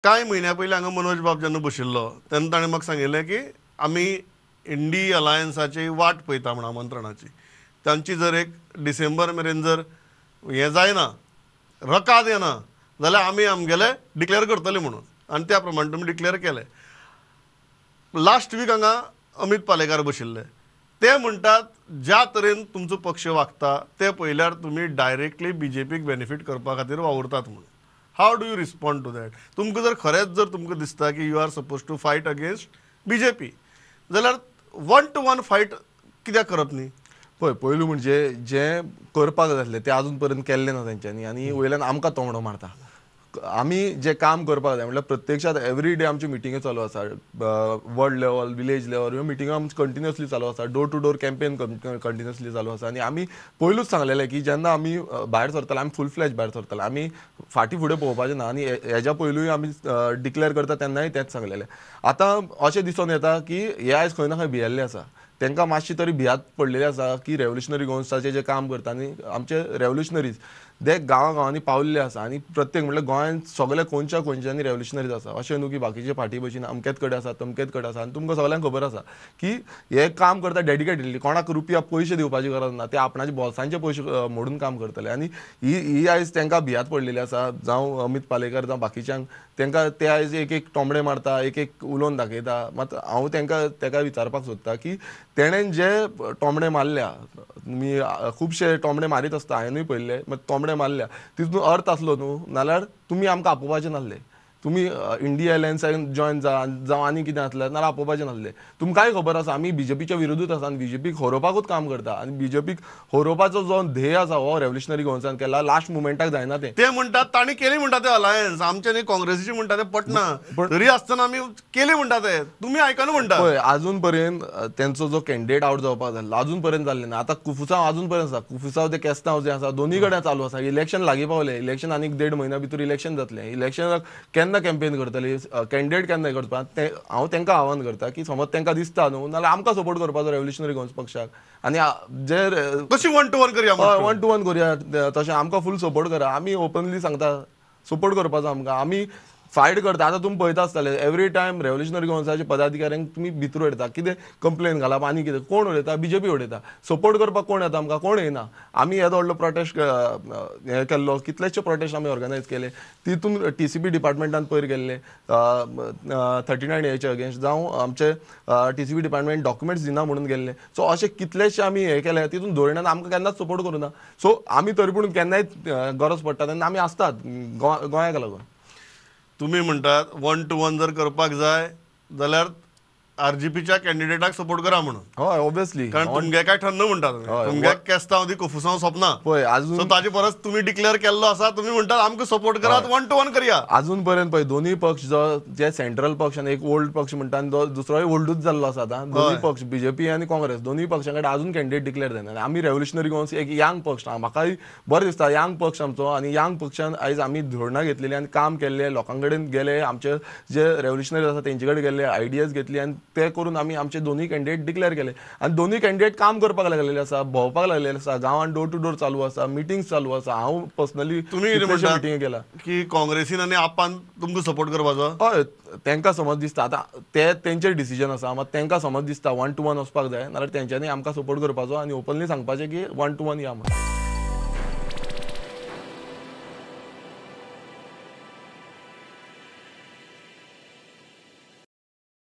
कांय म्हयन्या पयलीं हांगा मनोज बाब जेन्ना बशिल्लो तेन्ना ताणें म्हाका सांगिल्लें की आमी इंडी अलायन्साची वाट पळयता म्हण आमंत्रणाची, तांची जर एक डिसेंबर मेरेन जर हें जायना, रकाद येना जाल्यार आमी आमगेले डिक्लेअर करतले म्हणून, आनी त्या प्रमाणे तुमी डिक्लेअर केलें. लास्ट वीक हांगा अमीत पालेकार बशिल्ले, ते म्हणटात ज्या तरेन तुमचो पक्ष वागता ते पळयल्यार तुमी डायरेक्टली बीजेपीक बेनिफीट करपा खातीर वावुरतात म्हणून. How do you respond to that? तुमकां जर खरेंच जर तुमकां दिसता की you are suppose to fight against BJP जाल्यार वन टू वन फायट कित्याक करप न्ही? पळय, पयलू म्हणजे जें करपाक जाय आसलें तें आजून पर्यंत केल्लें ना तेंच्यांनी, आनी वयल्यान आमकां तोंडो मारता. आमी जें काम करपाक जाय म्हटल्यार प्रत्यक्षात एवरी डे आमच्यो मिटिंग्यो चालू आसा, वर्ल्ड लेवल, विलेज लेवल ह्यो मिटिंग्यो आमच्यो कंटिन्युअसली चालू आसा, door to door campaign continuously चालू आसा. आनी आमी पयलूच सांगलेलें की जेन्ना आमी भायर सरतले आमी फूल फ्लॅज भायर सरतले, आमी फाटीं फुडें पळोवपाचें ना. आनी हेज्या पयलूय आमी डिक्लेअर करता तेन्नाय तेंच सांगलेलें. आतां अशें दिसून येता की हे आयज खंय ना खंय भियेल्ले आसा, तांकां मातशी तरी भियात पडलेली आसा की रेवोल्युशनरी गोवन्साचें जें काम करता आनी आमचे रेवोल्युशनरीज ते गांवां गांवांनी पावल्ले आसा. आनी प्रत्येक म्हटल्यार गोंयांत सगळे कोनच्या कोनच्यांनी रेवोल्युशनरीज आसा, अशें न्हू की बाकीचे फाटीं भशेन अमकेच कडेन आसा तमकेच कडेन आसा. आनी तुमकां सगळ्यांक खबर आसा की हे काम करता डेडिकेटेडली, कोणाक रुपया पयशे दिवपाची गरज ना, ते आपणाचे बोल्सांचे पयशे मोडून काम करतले. आनी ही आयज तांकां भियात पडलेली आसा, जावं अमीत पालेकर जावं बाकीच्यांक, तांकां ते आयज एक एक टोमडे मारता, एक एक उलोवन दाखयता. मात हांव तांकां तेका विचारपाक सोदता की तेणेन जे टोमडे मारल्या, तुमी खुबशे टोमडे मारीत आसता, हांवेनूय पळयल्ले, मात टोमडे मारल्या तितून अर्थ आसलो न्हू, नाल्यार तुमी आमकां आपोवपाचें नासले. तुमी इंडिया अलायन्सान जॉयन जा जावं आनी कितें आसलें नाल्यार आपोवपाचें नासलें. तुमकांय खबर आसा आमी बीजेपीच्या विरोधूच आसा आनी बीजेपीक हरोवपाकूच काम करता, आनी बीजेपीक हरोवपाचो जो ध्येय आसा हो रेवोल्युशनरी गोवन्सान केला. लास्ट मुमेंटाक जायना तें. ते म्हणटात तांणी केली म्हणटा ते अलायन्स, आमचे न्ही काँग्रेसीची म्हणटा ते पटना, तरी आसतना आमी केली म्हणटा ते, तुमी आयकना म्हणटा. पळय, अजून पर्यंत तेंचो जो कॅन्डिडेट आवट जावपाक जाल्लो अजून पर्यंत जाल्लें ना. आतां कुफुसांव अजून पर्यंत आसा, कुफुसांव ते केस्तांव जे आसा दोनी कडेन चालू आसा. इलेक्शन लागीं पावलें, इलेक्शन आनीक 1.5 म्हयन्या भितर इलेक्शन जातलें. इलेक्शनाक केन्ना कॅम्पेन करतली, कॅन्डिडेट केन्ना करपा तें हांव तांकां आव्हान करता की समज तांकां दिसता न्हू नाल्यार आमकां सपोर्ट करपाचो रेवोल्युशनरी गोवन्स पक्षाक. आनी जे कशी वन टू वन करया, वन टू वन करुया, तशें आमकां फूल सपोर्ट करा. आमी ओपनली सांगता सपोर्ट करपाचो आमकां, आमी फायट करता. आतां तुमी पळयता आसतले एवरी टायम रेवोल्युशनरी गोवन्साचे पदाधिकाऱ्यांक तुमी भितर उडयता, कितें कंप्लेन घालप आनी कितें, कोण उडयता, बीजेपी उडयता. सपोर्ट करपाक कोण येता आमकां, कोण येना. आमी येदो व्हडलो प्रोटेस्ट हें केल्लो, कितलेशे प्रोटेस्ट आमी ऑर्गनायज केले, तितून टीसीपी डिपार्टमेंटान पयर गेल्ले 39 एच्या अगेन्स्ट, जावं आमचे टीसीपी डिपार्टमेंट डॉक्युमेंट्स दिना म्हणून गेल्ले. सो अशे कितलेशे आमी हें केले, तितून धोरणान आमकां केन्नाच सपोर्ट करूं ना. सो आमी तरी पूण केन्नाय गरज पडटा तेन्ना आमी आसतात गोंयाक लागून. तुमी म्हणटात वन टू वन जर करपाक जाय जाल्यार आरजीपीच्या कॅन्डिडेटाक सपोर्ट करा म्हणून. हय, ऑब्वियसली, कारण तुमगे काय ठरना म्हणटा तुमी, तुमगे केस्तांव दी कुफुसांव सोंपना. पळय अजून ताजे परस तुमी डिक्लेअर केल्लो आसा, तुमी म्हणटात आमकां सपोर्ट करात, वन टू वन करया. अजून पर्यंत पळय दोनूय पक्ष जो जे सेंट्रल पक्ष आनी एक ओल्ड पक्ष म्हणटा आनी दुसरोय ओल्डूच जाल्लो आसा. आतां दोनूय पक्ष बीजेपी आनी काँग्रेस दोनूय पक्षां कडेन अजून कॅन्डिडेट डिक्लेअर जायना. आमी रेवोल्युशनरी गोवन्स एक यांग पक्ष, म्हाकाय बरें दिसता यांग पक्ष आमचो, आनी यांग पक्षान आयज आमी धोरणां घेतलेली आनी काम केल्लें, लोकां कडेन गेले, आमचे जे रेवोल्युशनरी आसा तेंचे कडेन गेले, आयडियाज घेतली आनी ते करून आमी आमचे दोनूय कॅन्डिडेट डिक्लेअर केले. आनी दोनूय कॅन्डिडेट काम करपाक लागलेले आसा, भोंवपाक लागलेले आसा, गांवांत डोर टू डोर चालू आसा, मिटिंग्स चालू आसा. हांव पर्सनली तुमी मिटिंग केला की काँग्रेसीन आनी आपान तुमकां सपोर्ट करपाचो. हय, तांकां समज दिसता आतां ते तेंचेर डिसिजन आसा, मात तांकां समज दिसता वन टू वन वचपाक जाय नाल्यार तेंच्यांनी आमकां सपोर्ट करपाचो आनी ओपनली सांगपाचें की वन टू वन या म्हणून.